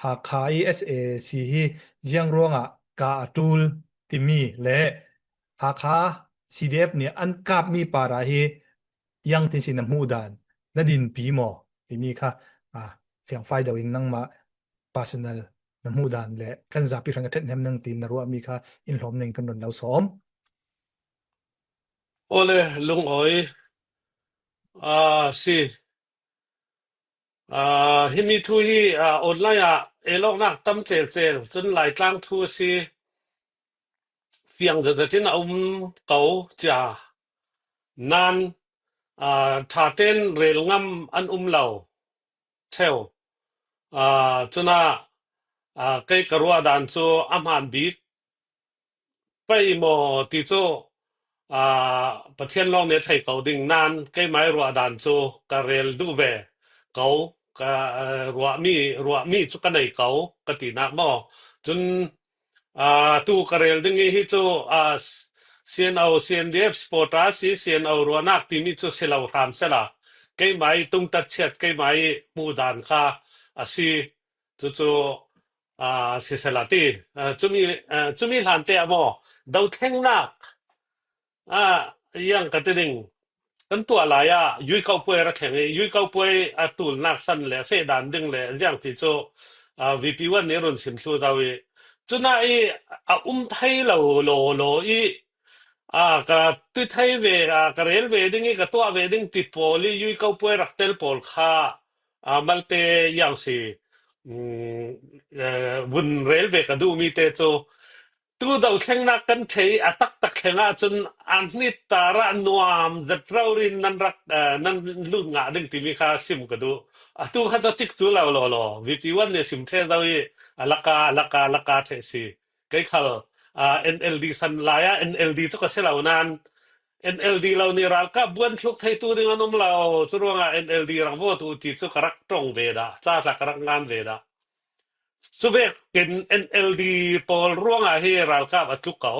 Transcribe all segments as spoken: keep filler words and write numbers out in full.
Hakha i S A C hi ziang ruangah ka a tul timi le Hakha C D F nih an kapmi para hi iangtin si na hmuh dan, na dinpi maw timi kha, a, fiangfai deuh in nangmah personal na hmuh dan le kan zapi hrang a ṭhet hnem nang tiin na ruahmi kha in hlawm neng kan run lo sawm. Ole, lungawi. A, si. A, himi thu hi, a, online ah elawknak tam celcel, cun Laitlang thu a si. Fiang zetzet in a um ko cia. Nan, a, ṭhaten rel ngam an um lo. Cheu. A, cunah, a, kei ka ruah dan cu a hmaan bik pei maw ti cu, aa, Pathian lawng nih a thei ko ding. Nan keimah i ruah dan cu ka rel duh ve ko, ka, aa, ruahmi, ruahmi cu ka nei ko, ka tinak maw? Cun, aa, tu ka rel ding i hi cu, aa, C N O, C N D F supporter a si, C N O ruahnak timi cu si lo hram sehla, keimah i tungtat chiat, keimah i hmuh dan kha a si. Cucu, aa, sisehla ti, aa, cumi, aa, cumi hlante ah maw, dothlengnak, aa, iang ka ti ding, kan tuah lai ah Yuikau puai a ra thleng i, Yuikau puai a tulnak san le a feh dan ding le ziang ti cu, aa, V P one nih run sim thlu zo i, cunah i a um thei lo law law i, aa, ka ti thei ve, aa, ka rel ve ding i, ka tuah ve ding ti pawl i, Yuikau puai rak tel pawl kha, aa, malte iang si, um, eh, vun rel ve ka duhmi te cu, tu dothlengnak kan thei a taktak thleng ahcun a hnit ta rah nuam zet rori in nan rak, eh, nan lut ngah ding timi kha sim ka duh. Atu kha cu tik cu lo law law, V P one nih sim ṭheh zo i a laka, a laka, a laka ṭheh si. Kei khal, aa, N L D san lai ah N L D cu ka si lo nan, N L D lo nih ralkap buan thluk theitu ding an um lo. Cu ruangah N L D rak vote uh ti cu ka rak ṭong ve dah, ca tla ka rak ngan ve dah. Cu vekin N L D pawl ruangah hi ralkap a tluk ko.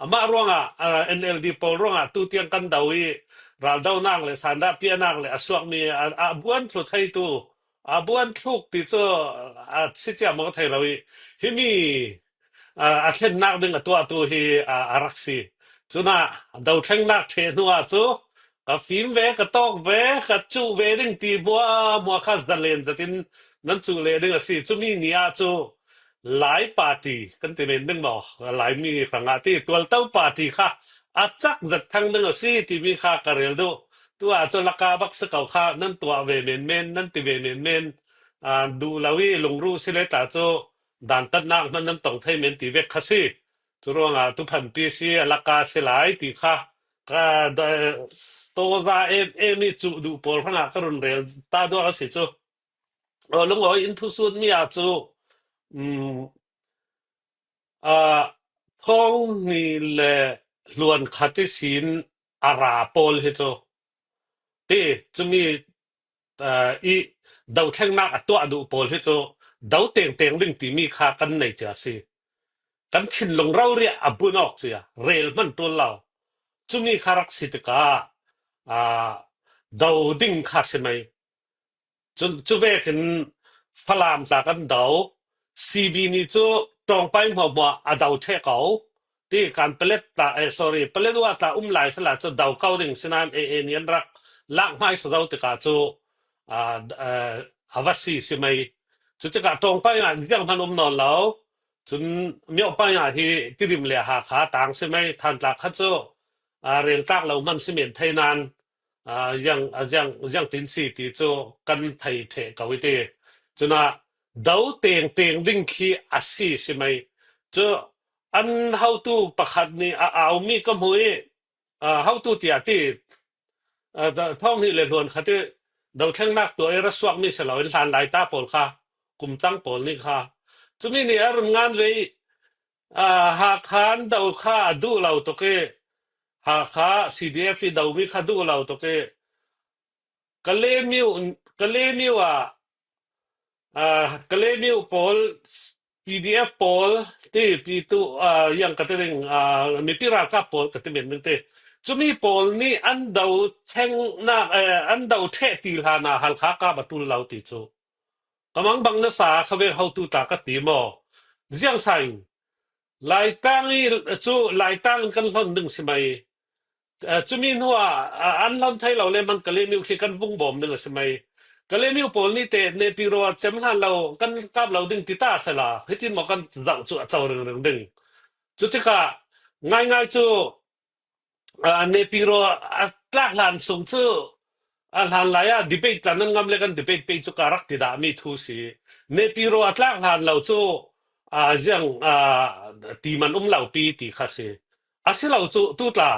Amah ruangah, aa, N L D pawl ruangah tu tiang kan do i raldonak le sandah piahnak le a suakmi a, a buan thlu theitu, a buan thluk ti cu a si cia maw ka thei lo i, himi, aa, a thlennak ding a tuahtu hi, aa, a rak si. Cunah dothlengnak ṭheh hnu ah cu ka fim ve, ka tawk ve, ka cuh ve ding ti hmuahhmuah kha zalen zetin nan cuh leh ding a si. Cumi ni ah cu Lai party kan ti men ding maw? Laimi hrangah ti tualto party kha a cak zet thang ding a si timi kha ka rel duh. Tu ah cu laka bak si ko kha nan tuah ve menmen, nan ti ve menmen, aa, duh lo i lungruh si le ta cu dantatnak hmanh nan tong thei men ti vek kha si. Cu ruangah tu phanpi si a laka si lai ti kha ka da-, tawza em em i cuh duh pawl hrangah ka run rel ta duak a si cu. Aw, lungawi in thusunmi ah cu, um, aa, thawng hnih le hluan khat ihsin a ra pawl hi cu ti, cumi, aa, i dothlengnak a tuah duh pawl hi cu do tengteng ding timi kha kan nei cia si. Kan thinlung rori ah a bun awk cia, rel hman ṭul lo. Cumi kha rak si tikah, aa, do ding kha si mai. Cu, cu vekin Falam tla kan do, C B nih cu ṭawngpai hmuahhmuah a do ṭheh ko. Ti kan Palet tla, eh, sorry, Paletwa tla um lai sila cu do ko ding sinain A A nih an rak lak hmaisa zo tikah cu, aa, aa, a va si si mai. Cu tikah ṭawngpai ah ziang hman um nawn lo. Cun miohpai ah hi Tidim le Hakha tang si mai, Thantlang kha cu, aa, rel tlak lo hman si men thei nain, aa, ziang, aa, ziang, ziang tin si ti cu kan thei ṭheh ko i ti. Cunah do tengteng ding khi a si si mai. Cu an hotu pakhat nih a aumi ka hmu i, aa, hotu tiah ti, aa, da-, thawng hnih le hluan khat i dothlengnak tuah i ra suakmi si loin hlanlai ta pawl kha, kum cang pawl nih kha, cumi nih a run ngan ve i, aa, Hakha an do kha a duh lo tuk i, Hakha C D F i domi kha duh lo tuk i, Kalemyo, Kalemyo ah, aa, Kalemyo pawl, P D F pawl, ti, ti tu, aa, yang ka ti ding, aa, mipi ralkap pawl ka ti men ding ti. Cumi pawl nih an do thengnak, eh, an do ṭheh ti hlan ah Halkha kap a ṭul lo ti cu. Ka mangbang nasa kha ve hotu tla ka ti maw? Ziang sa ing. Laitlang i cu Laitlang in kan hlon ding si mai. Eh, cumi hnu ah, ah, an hlon thei lo le man Kalemyo khi kan vung bawm ding a si mai. Kalemyo pawl nih te Naypyidaw cem hlan lo kan kap lo ding ti ta sela, hitin maw kan zoh cu a co ringring ding. Cutikah ngaingai cu, ah, Naypyidaw a tlak hlan sung cu a hlan lai ah debate tla nan ngam le kan debate pei cu ka rak ti dahmi thu si. Naypyidaw a tlak hlan lo cu, ah, ziang, ah, ti man um lo pi ti kha si. A si lo cu tu tla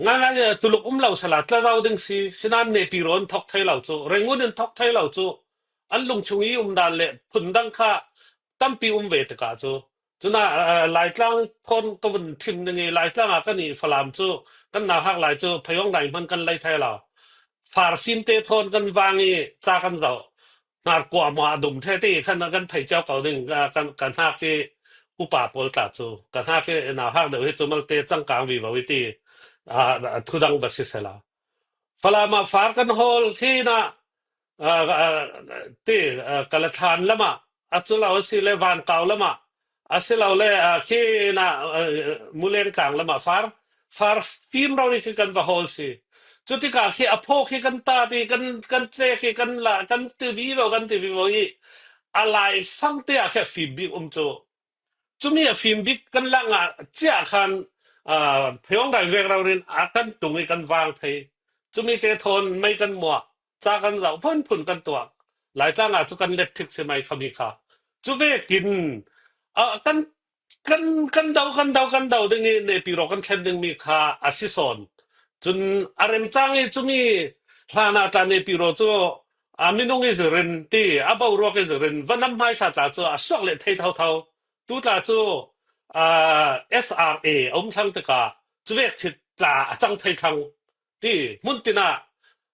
ngaingai, ah, tuluk um lo sela tla zo ding si. Sinan Naypyidaw in thawk thei lo cu, Rangoon in thawk thei lo cu, an lungchung i umdan le phundang kha tampi um ve tikah cu. Cun ah, ah, Laitlang thawn ka vun thim ning i, Laitlang ah kan i Falam cu kan nauhak lai cu Phayawng Daing hman kan lei thei lo. Far fim te thawn kan vang i ca kan zoh. Hnar kuamah a dum ṭhe ti khan kan thei cio ko ding, ah, kan, kan hnak i upa pawl tla cu. Kan hnak i nauhak deuh hi cu malte cangkang vivo i ti, ah, thudang va si sela. Falam ah far kan hawl khi na, ah, ah, ti, ah, Kalathlan lamah, a cu lo a si le Vankau lamah, a si lo le, ah, khi na, ah, Muleng tlang lamah far, far fim rori khi kan va hawl si. Cutikah khi a phaw khi kan ta ti, kan, kan ce khi kan la, kan ti vivo, kan ti vivo i a lai fang te ah khi a fim bik um cu. Cumi a fim bik kan lak ngah ciah khan, ah, Phayawng Daing veng rori in a kan tung i kan vang thei. Cumi te thawn mei kan muah, ca kan zoh, phunphun kan tuak. Laitlang ah cu kan let thik si mai kha mi kha. Cu vekin, ah, kan, kan, kan do, kan do, kan do ding i Naypyidaw kan thlen ding mi kha a si sawn. Cun a remcang i cumi hlan ah tla Naypyidaw cu a minung i zirin ti, a boruak i zirin, vanam hmaisa tla cu a suak leh thei thotho. Tu tla cu, aa, S R A a um thlang tikah cuvek chit tla a cang thei thlang ti hmun tin ah,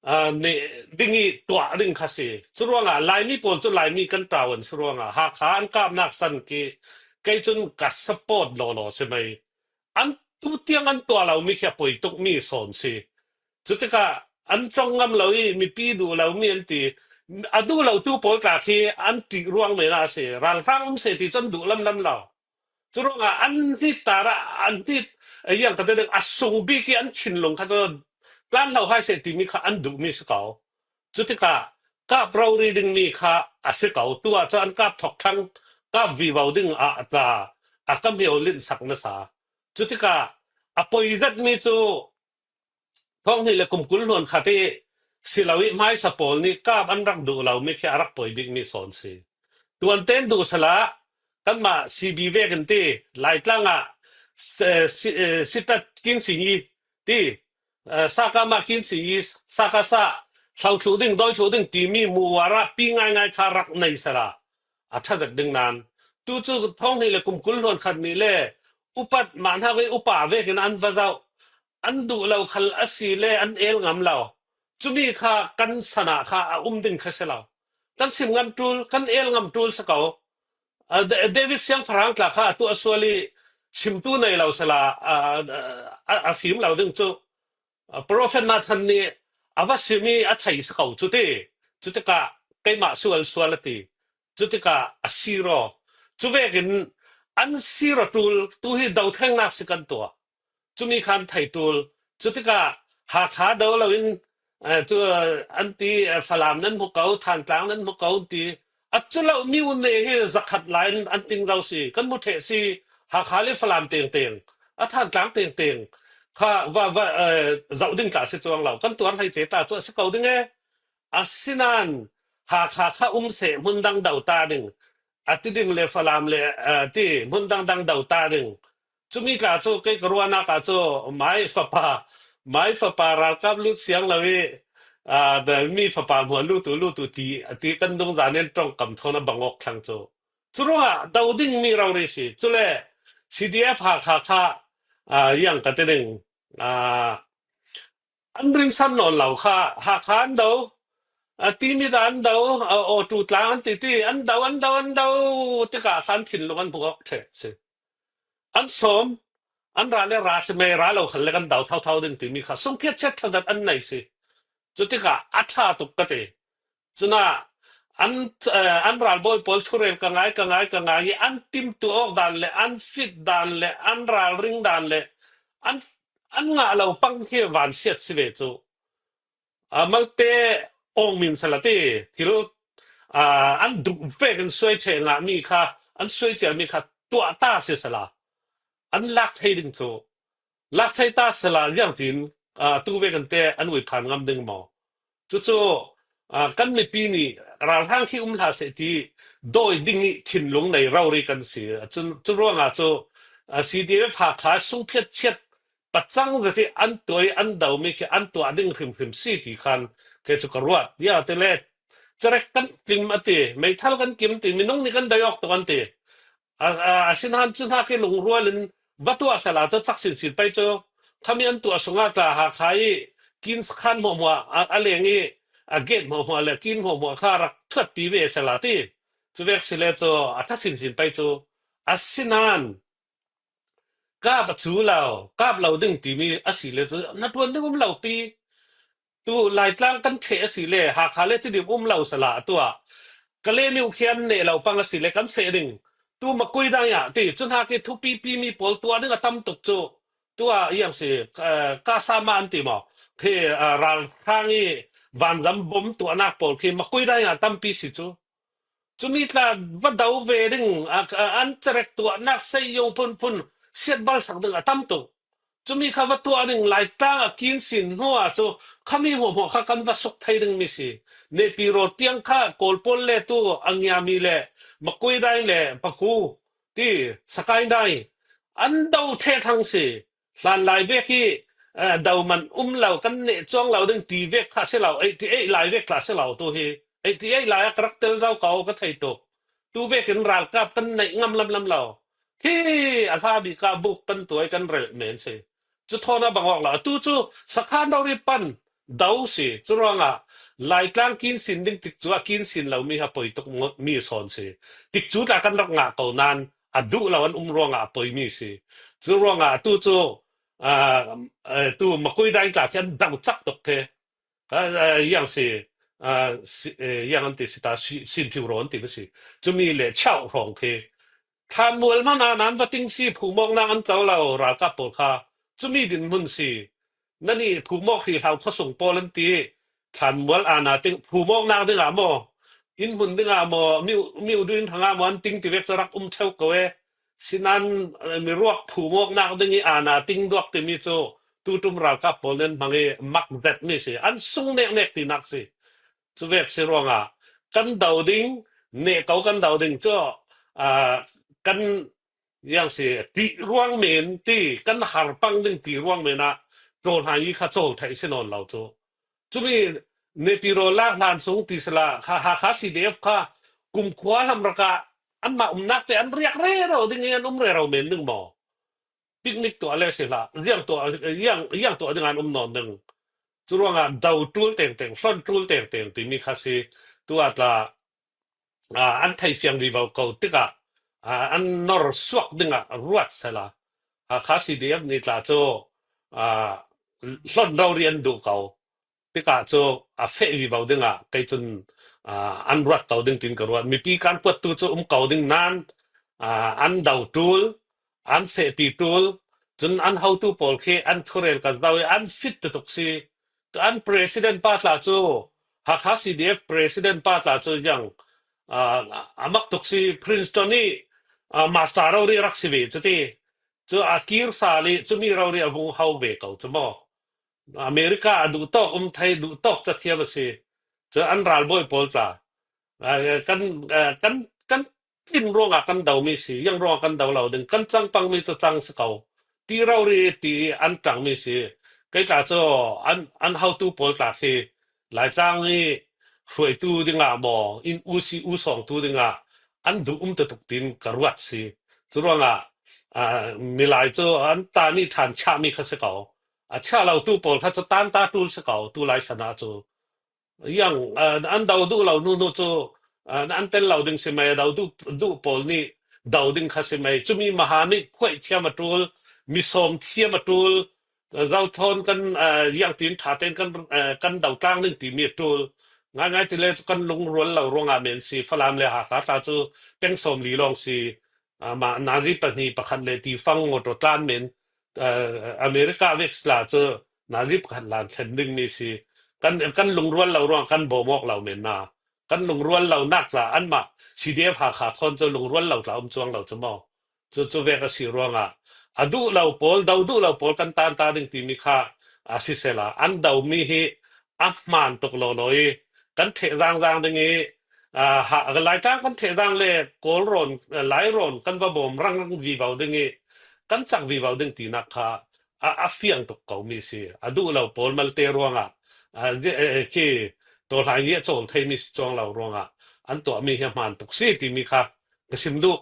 aa, nih ding i tuah ding kha si. Cu ruangah Laimi pawl cu Laimi kan ṭau an si ruangah Hakha an kapnak san khi kei cun ka support lawlaw si mai. An tu tiang an tuah lomi khi a poi tukmi sawn si. Cutikah an tlong ngam lo i mipi duh lomi an ti. A duh lo tu pawl tla khi an ṭih ruang men ah a si. Ralhrang um seh ti cu an duh lamlam lo. Curuangah an hnit tar ah, an hnit, eh, yang ka ti ding, a sung bik i an thinlung kha cu tlan hlo hai seh timi kha an duhmi si ko. Cutikah kap rori dingmi kha a si ko. Tu ah cu an kap thawk thlang, kap vivo ding ah tla a ka hmeo linhsak nasa. Cutikah a poi zetmi cu thawng hnih le kum kul hluan khat i si lo i hmaisa pawl nih kap an rak duh lomi khi a rak poi bikmi sawn si. Tuan tein duh sala kanmah C B vekin ti, Laitlang ah si, si, eh, sitat kin si i ti, eh, Saka mah kin si i, Saka sa, hlo thluh ding, dawi thluh ding timi muara pi ngaingai kha rak nei sala a ṭha zet ding nan. Tu cu thawng hnih le kum kul hluan khat nih le upat mah hnak i upa vekin an va zoh. An duh lo khal a si le an el ngam lo. Cumi kha kan san ah kha a um ding kha si lo. Kan sim ngam ṭul, kan el ngam ṭul si ko. A, Da-, David Siangpahrang tla kha atu a sual i simtu nei lo sala, a, a, a fim lo ding cu, a, Prophet Nathan nih a va sim i a thei si ko cu ti. Cutikah keimah sual sual a ti. Cutikah a siraw. Cuvekin an siraw ṭul, tu hi dothlengnak si kan tuah. Cumi khan thei ṭul. Cutikah Hakha do loin, eh, cu, eh, an ti, eh, Falam nan hmu ko, Thantlang nan hmu ko an ti. A cu lo mi unne hi zakhat lai in an ting zo si. Kan hmu ṭheh si, Hakha le Falam tengteng, a Thantlang tengteng kha va, va, eh, zoh ding tla si cuang lo. Kan tuar hleice ta cu a si ko ding e. Asinain Hakha kha um seh, hmun dang do ta ding. A ti ding le Falam le, eh, ti hmun dangdang do ta ding. Cumi tla cu kei ka ruahnak ah cu mai fapa, mai fapa ralkap lut siang lo i, aa, da, mi fapa hmual lut uh, lut uh ti, a ti kan dungzan in ṭongkam thawn a bang awk thlang cu. Cu ruangah do dingmi rori si. Cule C D F Hakha kha, aa, yang ka ti ding, aa, an rinsan nawn lo kha, Hakha an do, a timi dah an do, a awtu tlang an titi, an do, an do, an do, tikah khan thinlung an hmuh awk ṭheh si. An sawm, an ra le ra si mei, ra lo khal le kan do thotho ding timi kha sungphiat chiat ṭha zat an nei si. Cutikah a ṭha tuk ka ti. Cunah, an, eh, an ralbawi pawl thurel ka ngai, ka ngai, ka ngai hi an timtuah awk dan le an fit dan le an ralring dan le an, an ngah lo pang hi vansiat si ve cu. A malte awng min sala ti thil, a, an duh vekin suai ṭheh ngah mi kha, an suai ciah mi kha tuah ta si sala, an lak thei ding cu, lak thei ta sala ziangtin, a, tu vekin te an uiphan ngam ding maw? Cucu, a, kan mipi nih ralhrang khi um hlah seh ti dawi ding ih thinlung nei rori kan si. Cun, cu ruangah cu, a, C D F Hakha sungphiat chiat pacang zet ih an tuah ih an domi khi an tuah ding hrimhrim si ti khan kei cu ka ruat. Ziangahtile cerek kan kim a ti, meithal kan kim ti, minung nih kan dai awk tuk an ti. A, a, asinain cu hna khi lungrual in va tuah sala cu cak sinsin pei cu khami an tuah sungah tla Hakha ih kin sakhan hmuahhmuah a, a leng ih a gate hmuahhmuah le kin hmuahhmuah kha rak thuatpi ve sala ti. Cu vek si le cu a tha sinsin pei cu asinain kap a cu lo, kap lo ding timi a si le cu na ṭuan ding um lo ti. Tu Laitlang kan ṭheh a si le Hakha le Tidim um lo sala a tuah. Ka le nih khi an neh lo pang a si le kan feh ding. Tu makui dang ah ti cu hna khi thupipi mi pawl tuah ding a tam tuk cu. Tu ah iang si, eh, ka sama an ti maw? Khi, eh, ralhrang ih vanzam bom tuahnak pawl khi makui dang ah tampi si cu. Cumi tla va do ve ding, a, a, an cerek tuahnak sei yung phunphun siatbal sak ding a tam tuk. Cumi kha va tuah ding, Laitlang a kin sin hnu ah cu khami hmuahhmuah kha kan va suk thei ding mi si. Nepi rawl tiang kha Kawl pawl le tu a ngiami le Makui dai le Pakhu ti Sakai dai an do ṭheh thlang si. Hlanlai vek hi, eh, doman um lo, kan neh cuang lo ding ti vek kha si lo, eighty eight lai vek tla si lo tu hi. Eighty eight lai a ka rak tel zo ko ka thei tuk. Tu vekin ralkap kan neih ngam lamlam lo. Khi a hla bik ah buk kan tuai kan relh men si. Cu thawn a bang awk lo. Atu cu sakhan rori pan do si. Cu ruangah Laitlang kin sin ding tikcu ah kin sin lo mi ha poi tuk mi sawn si. Tikcu tla kan rak ngah ko nain a duh lo an um ruangah a poi mi si. Cu ruangah atu cu, aa, aa, tu Makui dai tla khi an dang cak tuk khi, aa, aa, yang si, aa, si, ee, yang an ti si ta, si, sin phiu rawn ti si. Cumi le chau hrawng khi Thlanmual hmanh ah nan va ting si, phumawknak an co lo, ralkap pawl kha. Cumi dinhmun si. Nannih phumawk hi hlau khuasung pawl an ti. Thlanmual ana ting, phumawknak dingah maw, inn hmun dingah maw, miu, miu duin hrangah maw an ting ti vek cu rak um ṭheu ko e. Sinan, eh, miruak phumawknak ding ih ana ting duak timi cu tuṭum ralkap pawl nih an hmang ih mak zetmi si. An sung neknek tinak si. Cu vek si ruangah kan do ding, neh ko kan do ding cu, aa, kan, yang si, ti ruang men ti, kan har pang ding ti ruang men ah ṭawlhang i kha cawl theih si nawn lo cu. Cumi Nepi rawl lak hlan sung ti sila, kha, ha, kha C D F kha kumkhua hlam rak ah anmah umnak te an riak rero ding i an um rero men ding maw? Picnic tuah le si hlah, ziang tuah, ziang, ziang tuah ding an um nawn ding. Cu ruangah do ṭul tengteng, hlon ṭul tengteng timi kha si. Tu ah tla, aa, an thei fiang vivo ko tikah, aa, an nor suak dingah ruat sela, aa, kha C D F nih tla cu, aa, hlon rori an duh ko tikah cu a feh vivo dingah kei cun, aa, an ruat ko ding tin ka ruat. Mipi kan kuattu cu um ko ding nain, aa, an do ṭul, an fehpi ṭul, cun an hotu pawl khi an thurel ka zo i an fit tuk si. An president pa tla cu, Hakha C D F president pa tla cu ziang, aa, a mak tuk si, Princeton i, aa, master rori rak si ve cu ti. Cu a kir sal i cumi rori a vung ho ve ko cu maw? America a duhtawk um thei, duhtawk cathiam a si. Cu an ralbawi pawl tla, aa, kan, aa, kan, kan tin ruangah kan domi si, ziang ruangah kan do lo ding, kan cang pangmi cu cang si ko. Ti rori ti an ṭangmi si. Kei tla cu an, an hotu pawl tla khi Laitlang i hruaitu dingah maw, in u si u sawngtu dingah an duh um tuk tin ka ruat si. Cu ruangah, aa, milai cu an tan i ṭhan chiahmi kha si ko. A chiah lotu pawl kha cu tan ta ṭul si ko, tu lai san ah cu. Yang, aa, an do duh lo hnu hnu cu, aa, an tel lo ding si mei, do duh, duh pawl nih do ding kha si mei. Cumi maha nih phuaih thiam a ṭul, mi sawm thiam a ṭul, aa, zothawn kan, aa, ziangtin ṭha tein kan, aa, kan do tlang ding timi a ṭul. Ngaingai ti le cu kan lungrual lo ruangah men si, Falam le Hakha tla cu peng sawmli lawng si, ah, mah nari pahnih pakhat le ti fang ngawt aw tlan men, ah, America vek tla cu nari pakhat lan thlen dingmi si. Kan, kan lungrual lo ruang kan bawm awk lo men na. Kan lungrual lo nak tla anmah C D F Hakha thawn cu lungrual lo tla um cuang lo cu maw? Cu, cu vek a si ruangah a duh lo pawl, do duh lo pawl kan tan ta ding timi kha a sisela, an domi hi a hmaan tuk lawlaw i kan ṭheh zangzang ding i, aa, ha, Laitlang kan ṭheh zang le Kawl rawn, aa, Lai rawn kan va bawm rangrang vivo ding i kan cak vivo ding tinak kha a, a fiang tuk ko mi si. A duh lo pawl malte ruangah, aa, khi tawlhai nih a cawl thei mi si cuang lo ruangah an tuahmi hi a hmaan tuk si timi kha ka sim duh.